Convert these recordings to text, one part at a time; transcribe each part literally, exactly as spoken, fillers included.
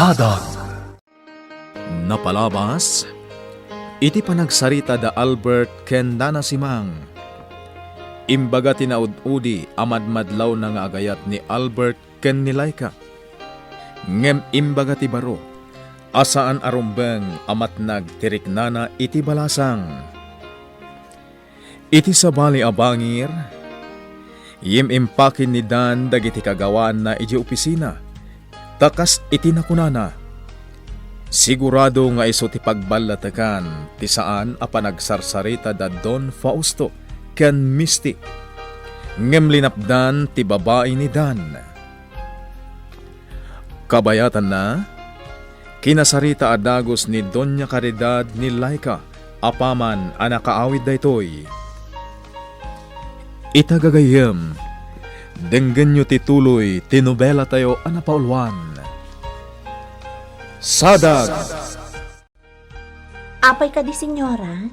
Adag. Napalabas iti panagsarita da Albert ken Nana Simang. Imbaga ti naud-udi a madmadlawna nga agayat ni Albert ken ni Laika. Ngem imbaga ti baro a saan a rumbeng a matnag ti riknana iti balasang. Iti sabali a bangir, yim-impaki ni Dan dagiti kagawaanna idiay opisina, ta kas iti nakunana, sigurado nga isu ti pagballatekan ti saan a panagsarsarita da Don Fausto ken Misty. Ngem linapdan ti babai ni Dan. Kabayatanna, kinasarita a dagus ni Doña Caridad ni Laika apaman a nakaawid daytoy. Ita gagayyem, denggenyo ti tuloy ti nobelatayo a napauluan. Sadag! Apay kadi, senyora?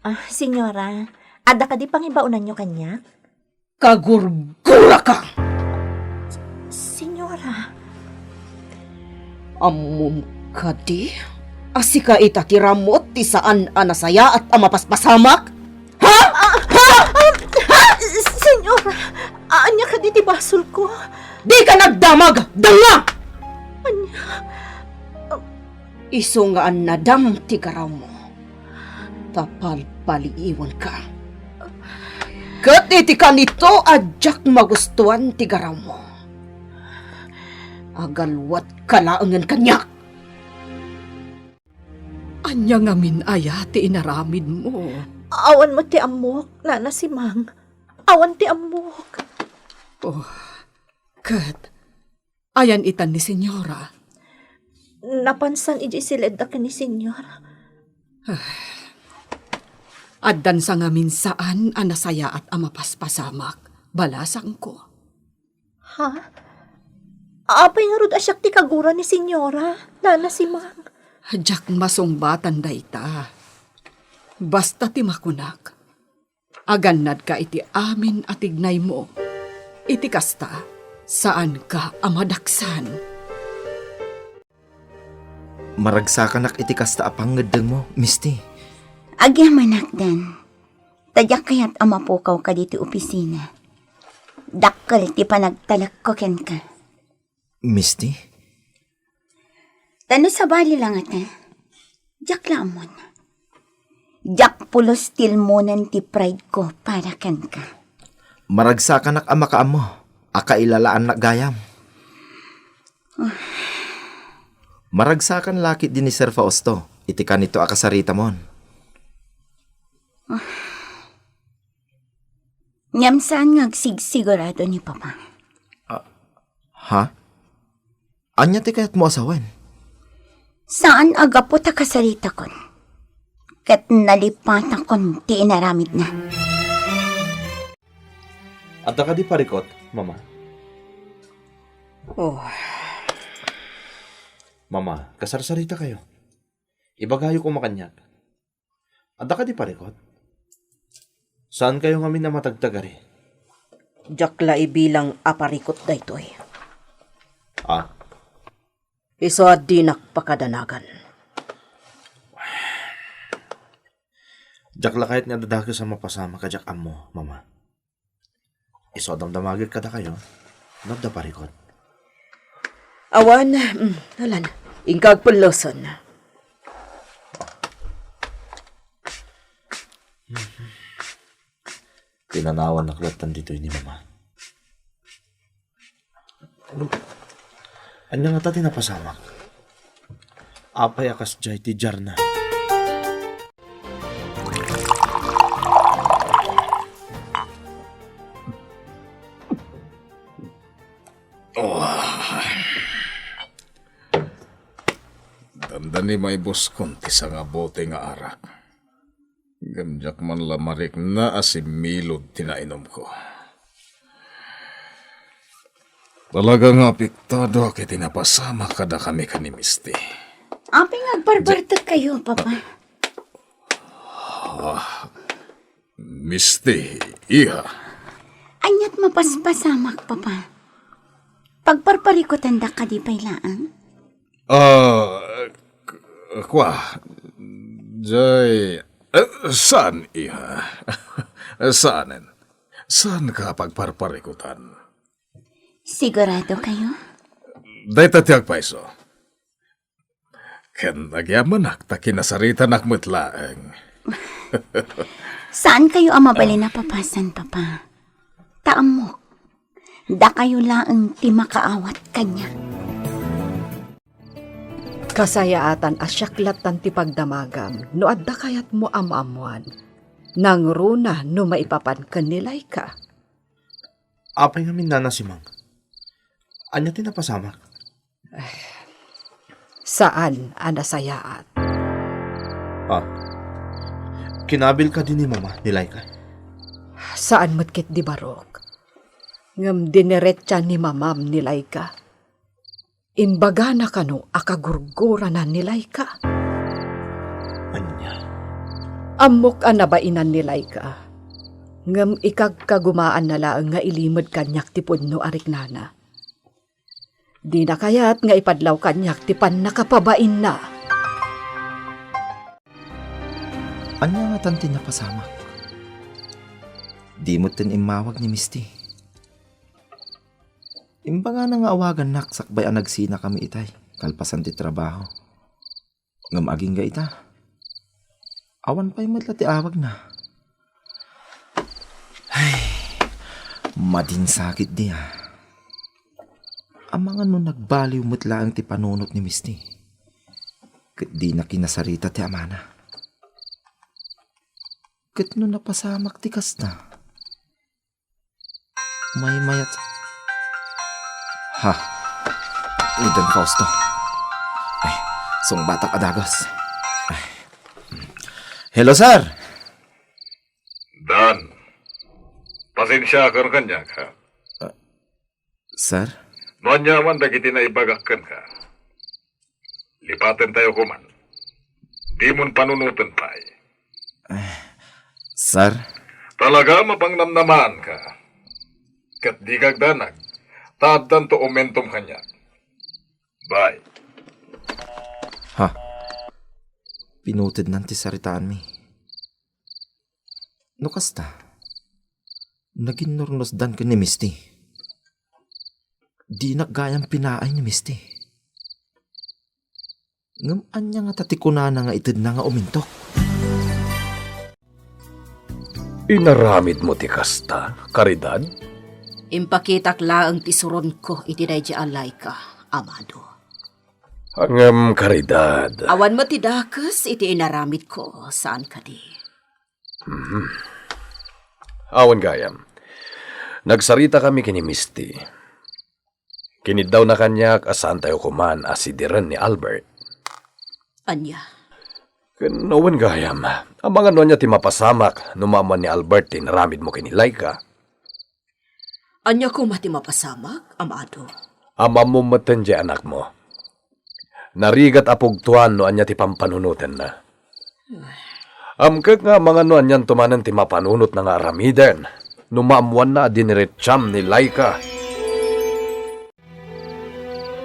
Ah, senyora, adda kadi pangibaonanyo kaniak? Kagurguraka! Senyora. Ammom kadi a sika ita ti ramut ti saan a nasayaat a mapaspasamak? Ha? Ah, ah, ah, senyora, ania kadi ti basolko? Dika nagdamag! Danga! Ania? Isu nga annadam ti garawmo, ta palpaliiwanka. Ket iti kanito a diak magustuan ti garawmo, agalwatka laengen kaniak. Ania ngamin aya ti inaramidmo? Awan met ti ammok, Nana Simang. Awan ti ammok. Oh, ket ayan itan ni Senyora? Napansan idiay siledda ken ni Senyora. Addan sa ngamin saan a nasayaat a mapaspasamak, balasangko. Ha? Apay ngarud a siak ti kagura ni Senyora, Nana Simang? Diak masungbatan dayta. Basta ti makunak, agannadka iti amin a tignaymo. Iti kasta, saanka a madaksan. Maragsakanak iti kasta a pangngeddengmo, Misty. Agyamanak, Dan. Ta diak kayat a mapukaw kaditoy opisina. Dakkel ti panagtalekko kenka. Misty? Ta no sabali la ngata, diak la ammon. Diak pulos tilmonen ti pride ko para kenka. Maragsakanak a makaammo a kailalaannak gayam. Maragsakan la ketdi ni Sir Fausto iti kanito a kasaritamon. Ngem saan nga agsigsigurado ni Papa. Ah, ha? Ania ti kayatmo a sawen? Saan a gapu ta kasaritakon, ket nalipatakon ti inaramidna. Adda kadi parikut, Mama? Oh. Mama, kasarsaritakayo. Ibagayo koma kaniak. Adda kadi parikut? Saankayo ngamin a matagtagari? Diak la ibilang a parikut daytoy. Ah? Isu a dinak pakadanagan. Diak la kayat nga adda dakes a mapasamak a diak ammo, Mama. Isu a damdamagek kadakayo no adda parikut. Awan, mm, alan, inka agpellosen. Pinanawan ak lattan ditoy ni Mama. Ania ngata ti napasamak? Apay a kasdiay ti diarna? Oh. Dandani maibuskon ti sangabote nga arak. Ngem diak man la marikna a simmilod ti nainumko. Talaga nga apektadoak iti napasamak kadakami ken ni Misty. Apay nga agbarbartekkayo, Papa? Ah, Misty, iha. Aniat mapaspasamak, Papa? Pagparparikutanda kadi pay laeng? Ah, k-, kua, jay, eh, saan, iha? Saanen? Saan ka pagparparikutan? Sigurado kayo? Dayta ti agpayso. Ken agyamanak ta kinasaritanak met laeng. Saan kayo a mabalin a papasan, Papa? Ta ammok, dakayo laeng ti makaawat kaniak. Kasayaatan a siak lattan ti pagdamagam no adda kayatmo a maammuan. Nangruna no maipapan ken ni Laika. Apay ngamin, Nana Simang? Ania ti napasamak? Saan a nasayaat. Ah, kinabil kadi ni Mama ni Laika? Saan met ketdi, Barok. Ngem diniretsa ni Mamam ni Laika. Imbagana kano a kagurgurana ni Laika. Ania? Ammok a nabainan ni Laika. Ngem ikagkagumaanna laeng nga ilimed kaniak ti pudno a riknana. Dina kayat nga ipadlaw kaniak ti pannakapabainna. Ania ngatan ti napasamak? Di metten immawag ni Misty. Imbagana nga awagannak sakbay a nagsinakami itay, kalpasan ti trabaho. Ngem agingga ita, awan pay met la ti awagna. Ay, madinsakit di, ah. Amangan no nagbaliw met laeng ti panunot ni Misty. Ket dina kinasarita ti amana. Ket no napasamak ti kasta, maymayat. Ha? Ni Don Fausto. Ay, sungbatak a dagus. Ay. Hello, sir. Dan, pasensiakan kaniak, ha? Ah, sir? No aniaman dagiti naibagak kenka, lipatentayo koman. Dimon panunoten pay. Eh, sir? Talaga, mapangnamnamaanka. Ket dika agdanag, ta addanto umentom kaniak. Bye. Ha? Pinutednan ti saritaanmi. No kasta, naginnurnosdan ken ni Misty. Dinak gayam pinaay ni Misty. Ngem ania ngata ti kunana nga itedna nga umintok? Inaramidmo ti kasta, Caridad? Impakitak laeng ti suronko iti daydiay a Laika, Amado. Ngem, Caridad. Awan met ti dakes iti inaramidko, saan kadi? Mhm. Awan gayam. Nagsaritakami ken ni Misty. Kiniddawna kaniak a saantayo koman a sidiren ni Albert. Ania? Ken wen gayam, amangan no ania ti mapasamak no maammuan ni Albert ti inaramidmo ken ni Laika. Ania koma ti mapasamak, Amado? Ammo metten diay anakmo. Narigat a pugtoan no ania ti pampanunotenna. Amkek nga amangan no anianto manen ti mapanunotna nga aramiden no maammuanna a diniretsaam ni Laika.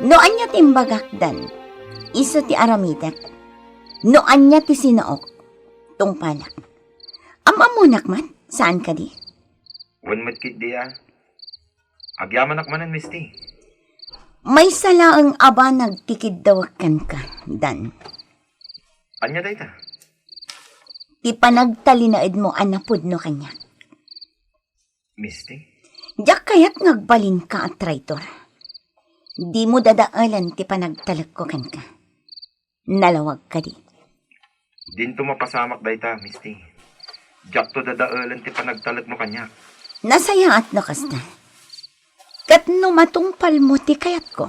No ania ti imbagak, Dan, isu ti aramidek. No ania ti sinaok, tungpalak. Am-ammonak met, saan kadi? Wen met ketdi a. Agyamanak manen, Misty. Maysa laeng a banag ti kiddawek kenka, Dan. Ania dayta? Ti panagtalinaedmo a napudno kaniak. Misty? Diak kayat nga agbalinka a traitor. Dimo dadaelen ti panagtalekko kenka. Nalawag kadi? Dinto mapasamak dayta, Misty. Diakto dadaelen ti panagtalekmo kaniak. Nasayaat no kasta. Ket no matungpalmo ti kayatko,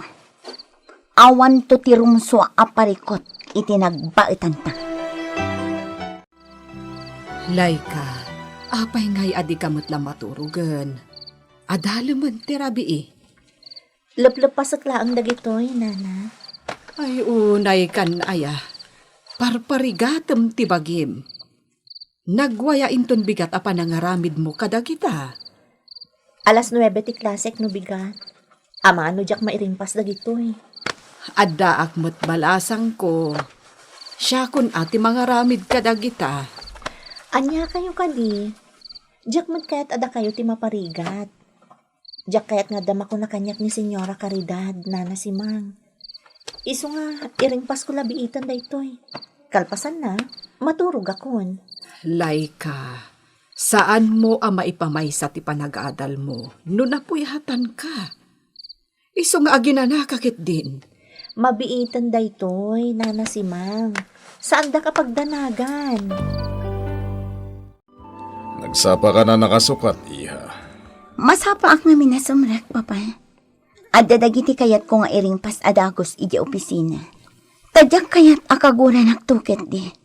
awanto ti rumsua a parikut iti nagbaetanta. Laika, apay ngay a dika met la maturogen? Adalemen ti rabii. Leplepasek laeng dagitoy, Nana. Ay, unay kan aya. Parparigatem ti bagim. Nagwaya inton bigat a panangaramidmo kadagita. Alas nuebe ti klasek no bigat. Amangan no diak mairingpas dagitoy. Addaak met balasangko. Siakon a ti mangaramid kadagita. Ania kayo kadi? Diak met kayat a dakayo ti maparigat. Diak kayat nga adda makuna kaniak ni Señora Caridad, Nana Simang. Isu nga, iringpasko la biiten daytoy. Kalpasanna, maturogakon. Laika, saanmo a maipamaysa ti panagadalmo no napuyatanka. Isu nga aginanaka ketdin. Mabiiten daytoy, Nana Simang. Saandak a pagdanagan. Nagsapaka a nakasukat, iha. Masapaak ngamin a sumrek, Papa. Adda dagiti kayatko nga iringpas a dagus idiay opisina. Ta diak kayat a kaguranak ketdi.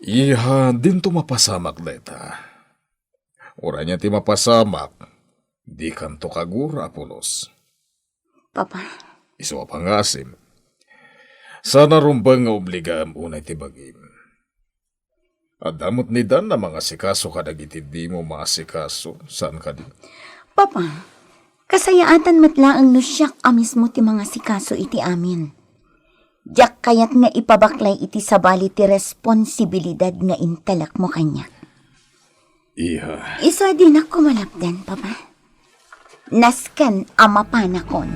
Iha, dinto mapasamak dayta. Uray ania ti mapasamak, dikanto kagura a pulos. Papa. Isu a pangasim. Saan a rumbeng nga obligaem unay ti bagim. Adda met ni Dan a mangasikaso kadagiti dimo maasikaso, saan kadi? Papa, kasayaatan met laeng no siak a mismo ti mangasikaso iti amin. Diak kayat nga ipabaklay iti sabali ti responsibilidad nga intalekmo kaniak. Iha. Isu a dinak kumalapdan, Papa. Nasken a mapanakon.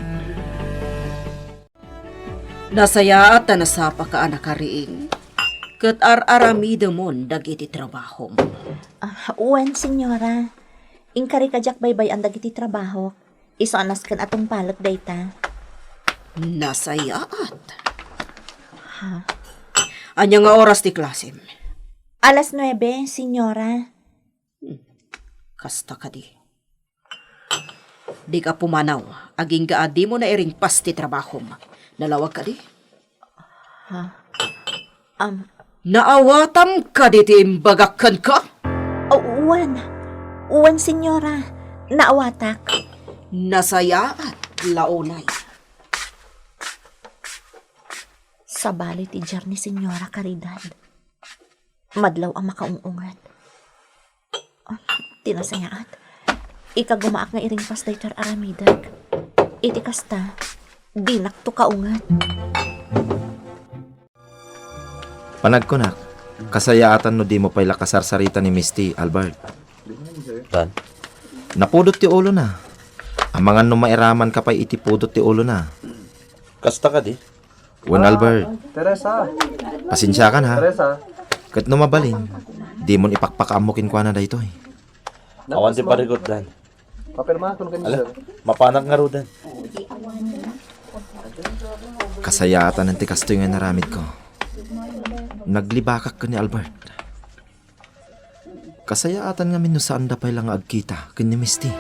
Nasayaat ta nasapaka a nakariing, ket ar-aramidemon dagiti trabahom. Ah, wen, Señora. Inkarika diak baybay-an dagiti trabahok. Isu a nasken a tungpalek dayta. Nasayaat. Ha? Ania nga oras ti klasem? Alas nuebe, Señora. Hmm. Kasta kadi. Dika pumanaw, agingga a dimo nairingpas ti trabahom. Nalawag kadi? Ha? Am. Naawatam kadi ti imbagak kenka? Oh, wen. Wen, Señora. Naawatak. Nasayaat la unay. Sabali ti diar ni Señora Caridad. Madlaw a makaung-unget. Ah, ti nasayaat. Ikagumaak nga iringpas daytoy ar-aramidek. Iti kasta, dinakto kaunget. Panagkunak, kasayaatan no dimo pay la kasarsarita ni Misty, Albert. Dan? Napudot ti ulona. Amangan no mairamanka pay iti pudot ti ulona. Kasta kadi? Wen, Albert. Teresa. Pasensiakan, ha? Teresa. Ket no mabalin, dimon ipakpakaammo kenkuana daytoy. Awan ti parigot, Dan. Papirma, kun kanya, Ala, sir. Mapanak ngaruden. Kasayaatan ti kastoy nga inaramidko. Naglibakak ken ni Albert. Kasayaatan ngamin no saanda pay la nga agkita ken ni Misty.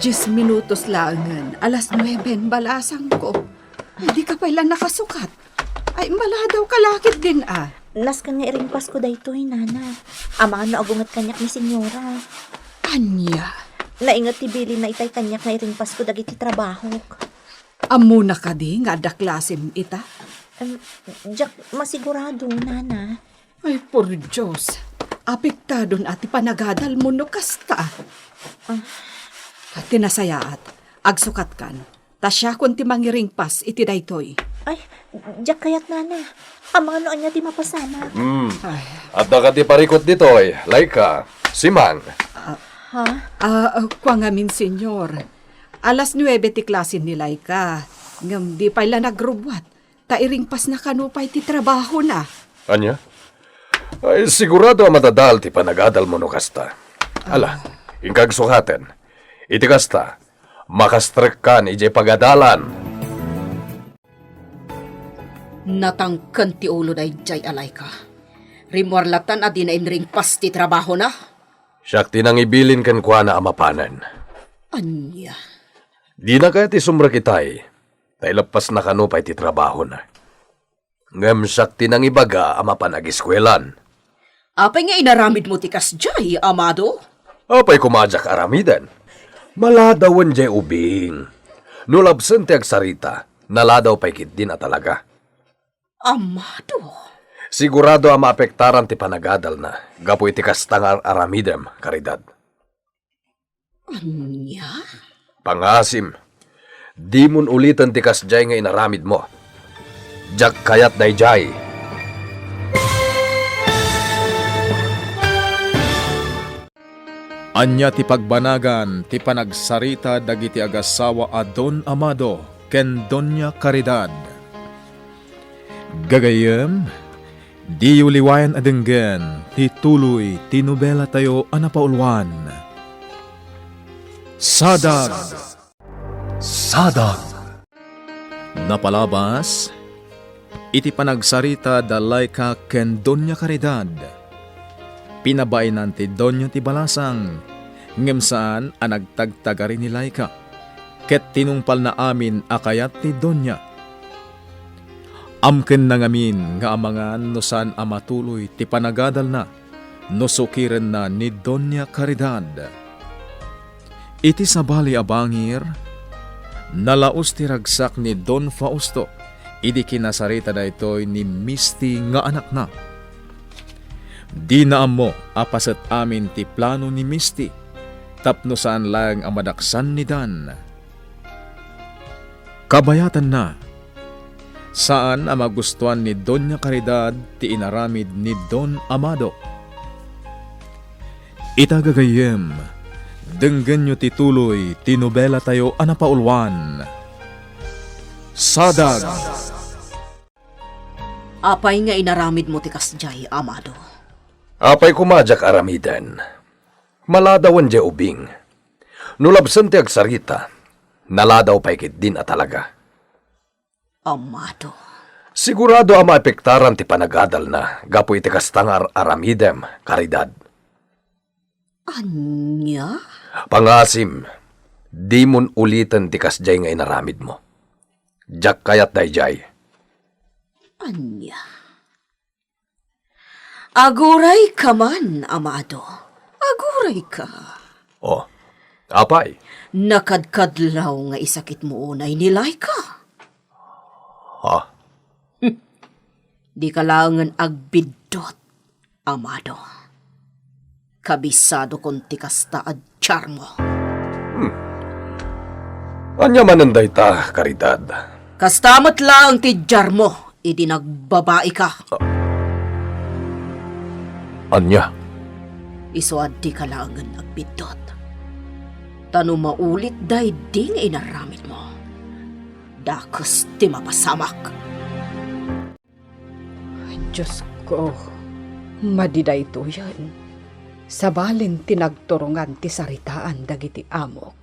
Dies minutos laengen, alas nueben, balasangko. Dika pay la nakasukat. Ay, maladaw ka la ketdin, a. Nasken nga iringpasko daytoy, Nana. Amangan no agunget kaniak ni Señora. Ania? Nainget ti bilinna itay kaniak nga iringpasko dagiti trabahok. Ammona kadi nga adda klasem ita? Em, diak masigurado, Nana. Ay, por Dios, apektadon a ti panagadalmo no kasta. Ah. Ti nasayaat, agsukatkan. Ta siakon ti mangiringpas iti daytoy. Ay, diak kayat, Nana. Amangan no ania ti mapasamak. Hmm. Ay. Adda kadi parikut ditoy, Laika, Simang? Ha? Ah, ah, kua ngamin, Señor. Alas nuebe ti klase ni Laika, ngem di pay la nagrubbuat, ta iringpasna kano pay ti trabahona. Ania? Ay, sigurado a madadael ti panagadalmo no kasta. Ala, inka agsukaten. Iti kasta, makastrekkan idiay pagadalan. Natangken ti ulo daydiay a Laika. Rimmuar latan a dina inringpas ti trabahona. Siak ti nangibilin kenkuana a mapanen. Ania? Dina kayat isumrek itay, ta ileppasna kano pay ti trabahona. Ngem siak ti nangibaga a mapan agiskuelan. Apay nga inaramidmo ti kasdiay, Amado? Apay koma a diak aramiden? Maladawen diay ubing. No labsen ti agsarita, naladaw pay ketdin a talaga. Amado? Sigurado a maapektaran ti panagadalna gapu iti kasta nga ar-aramidem, Caridad. Ania? Pangngaasim, dimon uliten ti kasdiay nga inaramidmo. Diak kayat daydiay. Ania ti pagbanagan ti panagsarita dagiti agasawa a Don Amado ken Doña Caridad? Gagayyem, diyo liwayan a denggen ti tuloy ti nobelatayo a napauluan, Sadag. Sadag. Napalabas iti panagsarita da Laika ken Doña Caridad. Pinabaenan ti Doña ti balasang, ngem saan a nagtagtagari ni Laika, ket tinungpalna amin a kayat ti Doña. Amkenna ngamin nga amangan no saan a matuloy ti panagadalna no sukirenna ni Doña Caridad. Iti sabali a bangir, nalaus ti ragsak ni Don Fausto idi kinasarita daytoy ni Misty nga anakna. Dina ammo a paset amin ti plano ni Misty tapno saan laeng a madaksan ni Dan. Kabayatanna, saan a magustuan ni Doña Caridad ti inaramid ni Don Amado. Ita gagayyem, denggenyo ti tuloy ti nobelatayo a napauluan, Sadag. Apay nga inaramidmo ti kasdiay, Amado? Apay koma diak aramiden? Maladawen diay ubing. No labsen ti agsarita, naladaw pay ketdin a talaga. Amado. Sigurado a maepektaran ti panagadalna gapu iti kasta nga ar-aramidem, Caridad. Ania? Pangngaasim, dimon uliten ti kasdiay nga inaramidmo. Diak kayat daydiay. Ania? Agurayka man, Amado. Agurayka. Oh, apay? Nakadkadlaw nga isakitmo unay ni Laika. Ha? Dika laengen agbiddut, Amado. Kabisadokon ti kasta a diarmo. Hmm. Ania manen dayta, Caridad? Kasta met laeng ti diarmo idi nagbabaika. Ah. Ania? Isu a dika laengen agbiddut. Ta no maulit daydi nga inaramidmo, dakes ti mapasamak. Diosko, madi daytoyen. Sabalin ti nagturongan ti saritaan dagiti amok.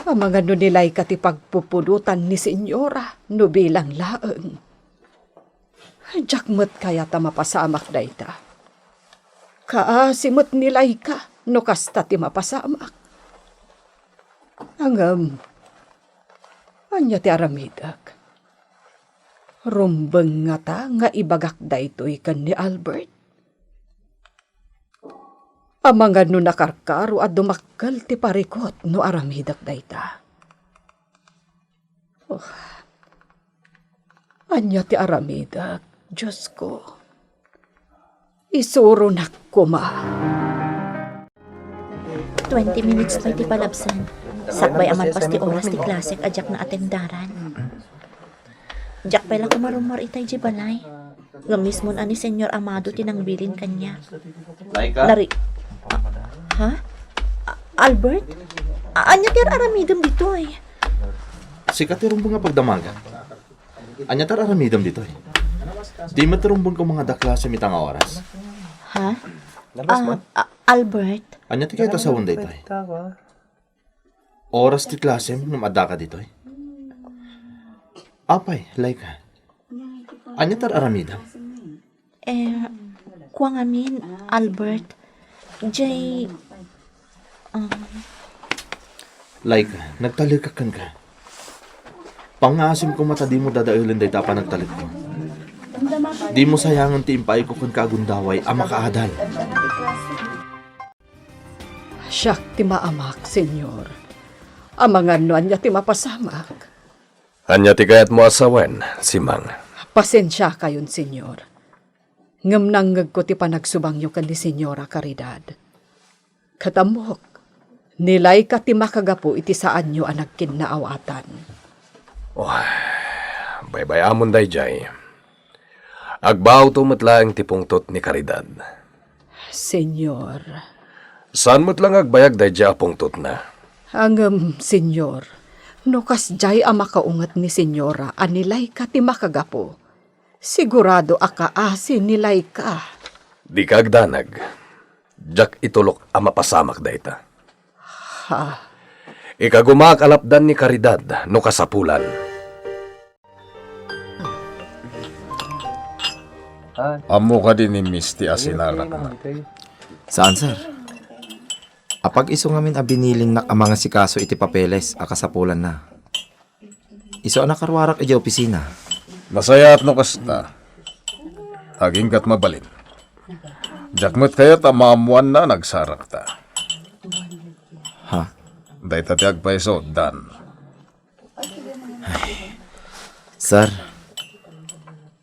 Amangan no ni Laika ti pagpupudotan ni Señora no bilang laeng. Diak met kayat a mapasamak dayta. Kaasi met ni Laika no kasta ti mapasamak. Ngem, ania ti aramidek? Rumbeng ngata nga ibagak daytoy ken ni Albert? Amangan no nakarkaro a dumakkel ti parikut no aramidek dayta. Oh. Ania ti aramidek, Diosko? Isuronak koma. Twenty minutes pay ti palabsan. Sakbay a malpas ti oras ti klasek a diak naatendaran. Diak pay la kumarumor itay di balay. Nga mismon a ni Señor Amado ti nangbilin kaniak. Laika? Nari-, ha? A-, Albert? A-, ania ti ar-aramidem ditoy? Sika ti rumbeng nga pagdamagan. Ania ti ar-aramidem ditoy? Di met rumbeng ko nga adda klasem ita nga oras. Ha? Ah, ah, Albert? Ania ti kayat a sawen daytoy? Oras ti klasem ngem addaka ditoy? Apay, Laika. Ania ti ar-aramidem? Eh, kua ngamin, Albert. Jay, um, Laika, nagtalekak kenka. Pangngaasim koma ta dimo dadaelen dayta a panagtalekko. Dimo sayangen ti impaayko kenka a gundaway a makaadal. Siak ti maamak, Señor. Amangan no ania ti mapasamak. Ania ti kayatmo a sawen, Simang? Pasensiakayon, Señor. Ngem nangngegko ti panagsubangyo ken ni Señora Caridad. Ket ammok, ni Laika ti makagapu iti saanyo a nagkinnaawatan. Oh, baybay-amon daydiay. Agbawto met laeng ti pungtot ni Caridad. Señor. Saan met la nga agbayag daydiay a pungtotna? Ngem, Señor, no kasdiay a makaunget ni Señora a ni Laika ti makagapu, sigurado a kaasi ni Laika. Dika agdanag. Diak itulok a mapasamak dayta. Ha? Ikagumaak a lapdan ni Caridad no kasapulan. Ammo kadi ni Misty a sinarakna? Saan, sir. Apag isu ngamin a binilinnak a mangasikaso iti papeles a kasapulanna. Isu a nakaruarak idiay opisina. Nasayaat no kasta. Agingga't mabalin. Diak met kayat a maammoanna a nagsarakta. Ha? Dayta ti agpayso, Dan. Ay. Sir,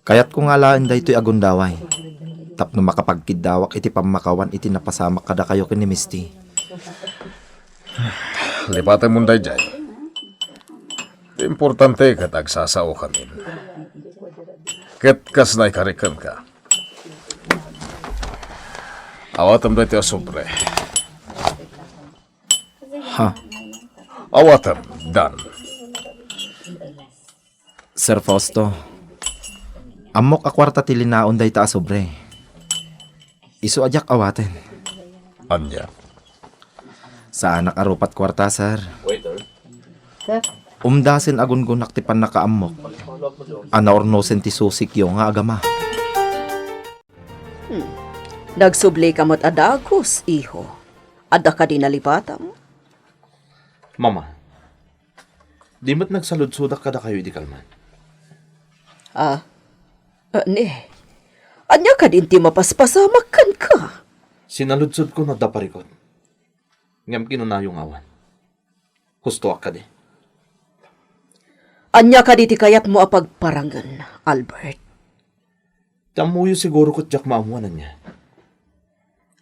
kayatko nga alaen daytoy a gundaway tapno makapagkiddawak iti pammakawan iti napasamak kadakayo ken ni Misty. Lipatemon daydiay. Ti importante ket agsasaokamin. Ket kas naikarik kenka. Awatem daytoy a sobre. Ha? Awatem, Dan. Sir Fausto, ammok a kuarta ti linaon dayta a sobre. Isu a diak awaten. Ania? Saanak a rupat kuarta, sir. Waiter. Sir? Umdasen a gungonak ti pannakaammok a naurnosen ti susikyo nga agama. Hmm. Nagsublika met a dagus, iho. Adda kadi nalipatam? Mama, di met nagsaludsodak kadakayo idi kalman. Ah, ah, ni. Ania kadin ti mapaspasamak kenka? Sinaludsodko no adda parikut. Ngem kinunayo nga awan. Hustoak kadi. Ania kadi ti kayatmo a pagparangen, Albert? Ti ammoyo siguro ket diak maammoan ania.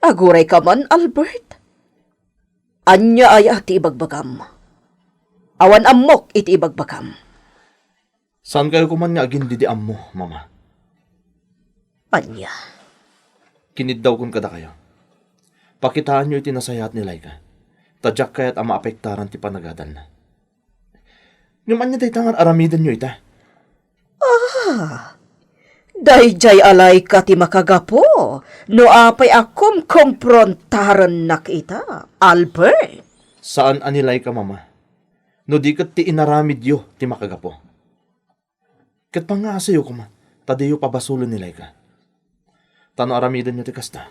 Agurayka man, Albert? Ania aya ti ibagbagam? Awan ammok iti ibagbagam. Saankayo koman nga agindidi ammo, Mama. Ania? Kiniddawkon kadakayo. Pakitaanyo iti nasayaat ni Laika, ta diak kayat a maapektaran ti panagadalna. Ngem ania dayta nga ar-aramidenyo ita? Ah, daydiay a Laika ti makagapu no apay a kumkumprontarennak ita, Albert. Saan a ni Laika, Mama. No di ket ti inaramidyo ti makagapu. Ket pangngaasiyo koma ta diyo pabasolen ni Laika. Ta no aramidenyo ti kasta,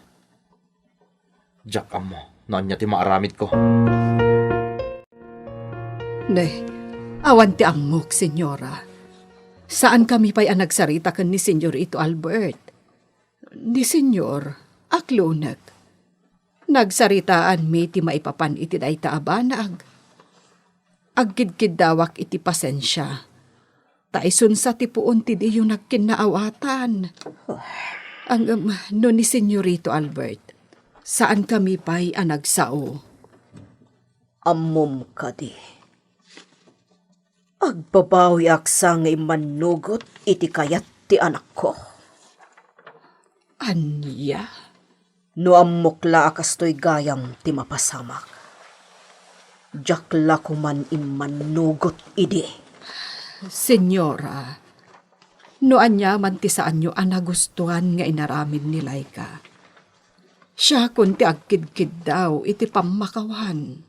diak ammo no ania ti maaramidko. Ne, awan ti ammok, Señora. Saankami pay a nagsarita ken ni Señorito Albert. Ni Señor, aklunek. Nagsaritaanmi ti maipapan iti dayta a banag. Agkidkiddawak iti pasensia. Ta isunsa ti puon ti diyo nagkinnaawatan. Ngem no ni Señorito Albert, saankami pay a nagsao. Ammom kadi, agbabawiak sa nga immannugot iti kayat ti anakko. Ania? No ammok la a kastoy gayam ti mapasamak, diak la koman immannugot idi. Señora, no aniaman ti saanyo a nagustuan nga inaramid ni Laika, siakon ti agkidkiddaw iti pammakawan.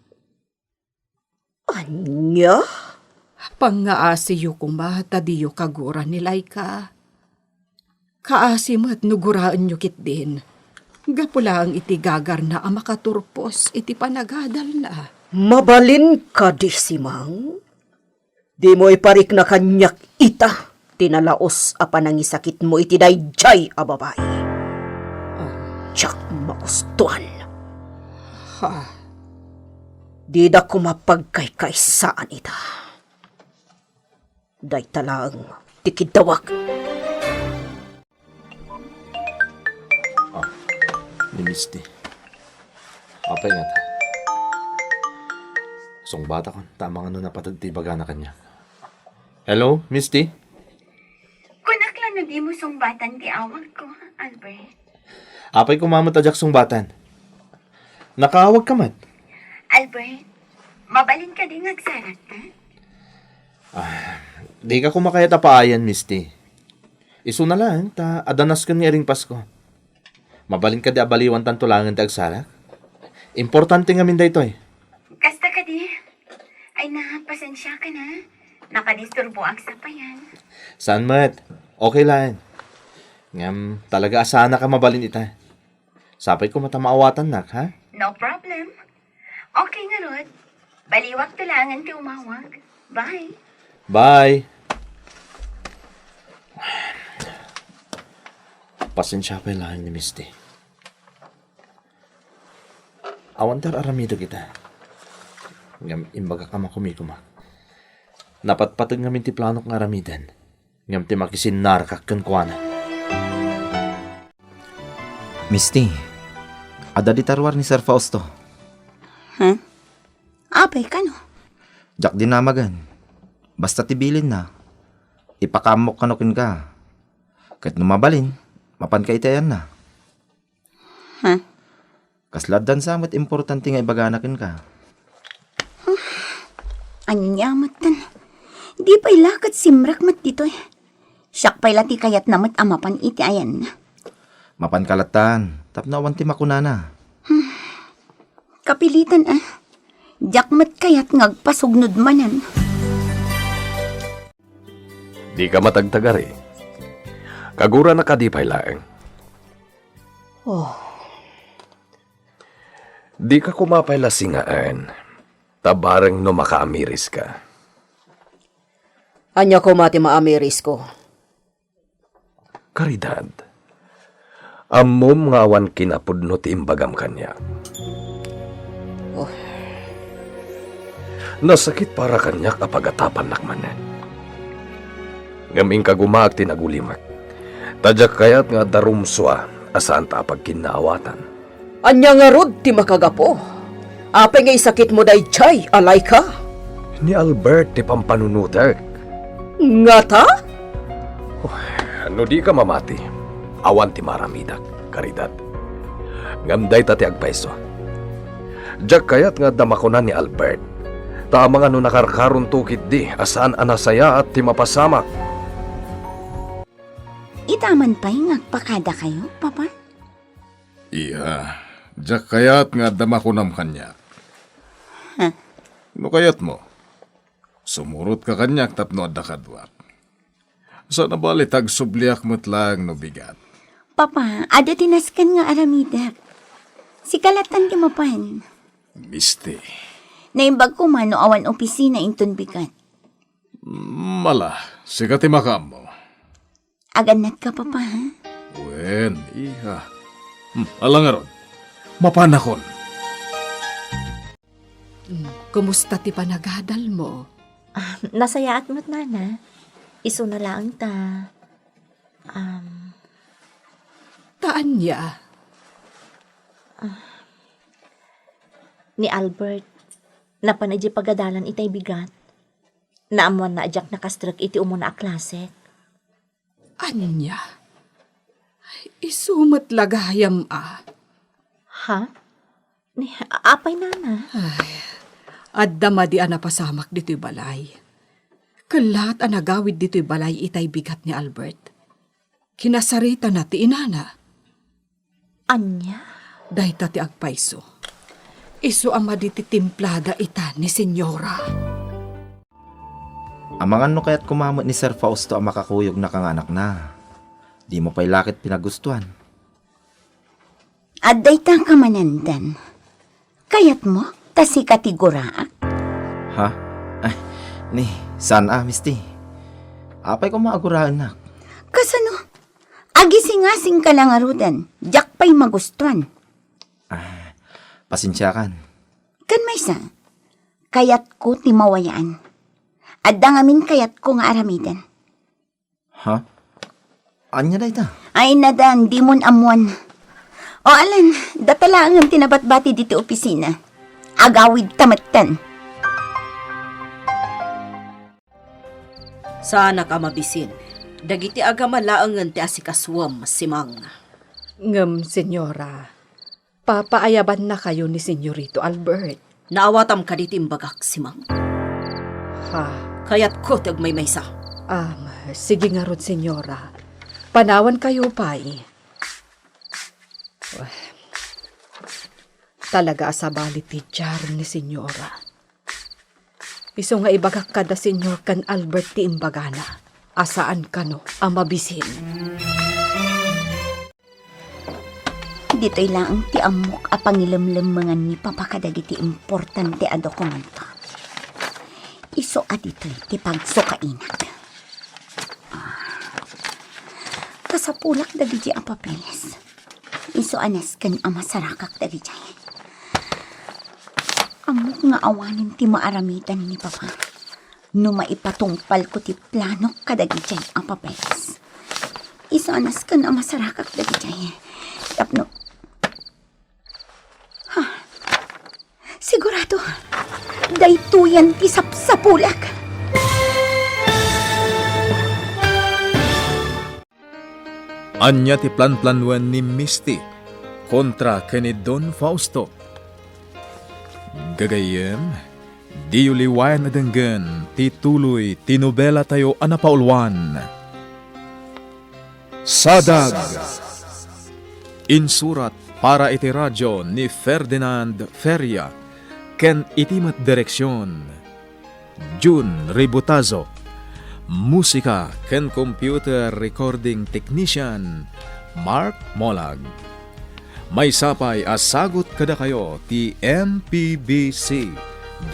Ania? Pangngaasiyo koma ta diyo kagura ni Laika. Kaasi met no guraenyo ketdin. Gapu laeng iti gagarna a makaturpos iti panagadalna. Mabalin kadi, Simang? Dimo iparikna kaniak ita ti nalaus a panangisakitmo iti daydiay a babai. Ah. Diak magustuan. Ha? Dida koma pagkaykaysaan ita. Dayta laeng ti kiddawak. Ah, ni Misty. Apay ngata. Sungbatakon, ta amangan no napateg ti ibagana kaniak. Hello, Misty? Kunak la no dimo sungbatan ti awagko, Albert. Apay koma met a diak sungbatan. Nakaawagka met? Albert, mabalin kadi nga agsarakta? Ah, dika koma kayat a paayan, Misty. Isuna laeng ta adda nasken nga iringpasko. Mabalin kadi a baliwantanto laengen ti agsarak? Importante ngamin daytoy. Kasta kadi? Ay na, pasensiakan a. Nakadisturboak sa payan. Saan met? Okay laeng. Ngem, talaga a saanka mabalin ita. Sapay koma ta maawatannak, ha? No problem. Okay ngarud. Baliwakto laengen ti umawag. Bye. Bye. Pasensia pay laeng ni Misty. Awan ti ar-aramidek ita. Ngem imbagak a makumikuma. Napatpateg ngamin ti planok nga aramiden. Ngem ti makisinnarakak kenkuana. Misty, adda dita ruar ni Sir Fausto. Huh? Apay kano? Diak dinamagen. Basta ti bilinna, ipakaammok kano kenka. Ket no mabalin, mapanka iti ayanna. Ha? Kasla addan sa met importante nga ibagana kenka. Ania metten? Di pay la ket simrek met ditoy. Siak pay la ti kayatna met a mapan iti ayanna. Mapanka lattan, tapno awan ti makunana. Kapilitan a. Diak met kayat nga agpasugnod manen. Dika matagtagari. Kagurana kadi pay laeng? Oh. Dika koma pay la singaen, ta bareng no makaamiriska. Ania koma ti maamirisko? Caridad, ammom nga awan kinapudno ti imbagam kaniak. Oh. Nasakit para kaniak a pagatapannak manen. Ngem inkagumaak ti nagulimek, ta diak kayat nga adda rumsua a saanta a pagkinnaawatan. Ania ngarud ti makagapu? Apay nga isakitmo daydiay, Alayka? Ni Albert ti pampanunotek. Ngata? Oh, no dika mamati, awan ti maaramidak, Caridad. Ngem dayta ti agpayso. Diak kayat nga adda makuna ni Albert, ta amangan no nakarkaronto ketdi a saan a nasayaat ti mapasamak. Ita man pay nga agpakadakayo, Papa? Iha, diak kayat nga adda makunam kaniak. Huh? No kayatmo, sumurotka kaniak tapno adda kaduak. Saan a bali ta agsubliak met laeng no bigat. Papa, adda ti nasken nga aramidek. Sika lattan ti mapan. Misty. Naimbag koma no awan opisina inton bigat. Mala, sika ti makaammo. Agannatka, Papa, ha? Wen, iha. Hmm, ala ngarud. Mapanakon. Hmm, kumusta ti panagadalmo? Ah, nasayaat met, Nana. Isuna laeng ta, um, Ta ania? Ni Albert, napan idiay pagadalan itay bigat. Naammoanna a diak nakastrek iti umuna a klasek. Ania? Isu met la gayam a. Ha? Ni, apay, Nana? Ay, adda madi a napasamak ditoy balay. Kellat a nagawid ditoy balay itay bigat ni Albert. Kinasaritana ti inana. Ania? Dayta ti agpayso. Isu a madi ti timplada ita ni Senyora. Amangan no kayat koma met ni Sir Fausto a makakuyogna kanganakna. Dimo pay la ket pinagustuan. Adda ita kamanandan. Kayatmo ta sika ti guraak? Ha? Ay, ni, saan a, Misty? Apay koma a guraennak? Kasano? Agisingasingka la ngaruden, diak pay magustuan. Ah, pasensiakan. Ken maysa, kayatko ti mawayaan. Adda ngamin kayatko nga aramiden. Ha? Ania dayta? Ay, nadan, dimon ammoan. O, Alan, data laengen ti nabatbati ditoy opisina. Agawidta metten. Saanak a mabisin. Dagiti agama laengen ti asikasuem, Simang. Ngem, Senyora, papaayabannakayo ni Senyorito Albert. Naawatam kadi ti imbagak, Simang. Ha? Kayatko ti agmaymaysa. Am, sige ngarud, Senyora. Panawankayo pay. Wah, talaga a sabali ti diario ni Senyora. Isu nga ibagak kada Senyor ken Albert ti imbagana a saan kano a mabisin. Ditoy laeng ti ammok a pangilemlemmengan ni Papa kadagiti importante a dokumento. Isu a ditoy ti pagsukainak. Ah, kasapulak dagiti a papeles. Isu a nasken a masarakak dagijay. Ammok nga awanen ti maaramidan ni Papa no maipatungpalko ti planok kadagijay a papeles. Isu a nasken a masarakak dagijay tapno, ha, sigurado, daytoyen ti sapsapulak. Ania ti planplanoen ni Misty kontra ken ni Don Fausto? Gagayyem, diyo liwayan a denggen ti tuloy ti nobelatayo a napauluan, Sadag. Insurat para iti radio ni Ferdinand Feria ken iti met direksion Jun Ributazo. Musika ken computer recording technician, Mark Molag. Maysa pay a sagut kadakayo ti M P B C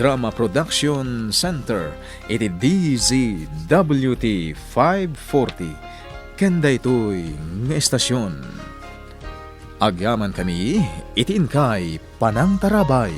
Drama Production Center iti D Z W T five forty ken daytoy nga estasion. Agyamankami iti inkay panangtarabay.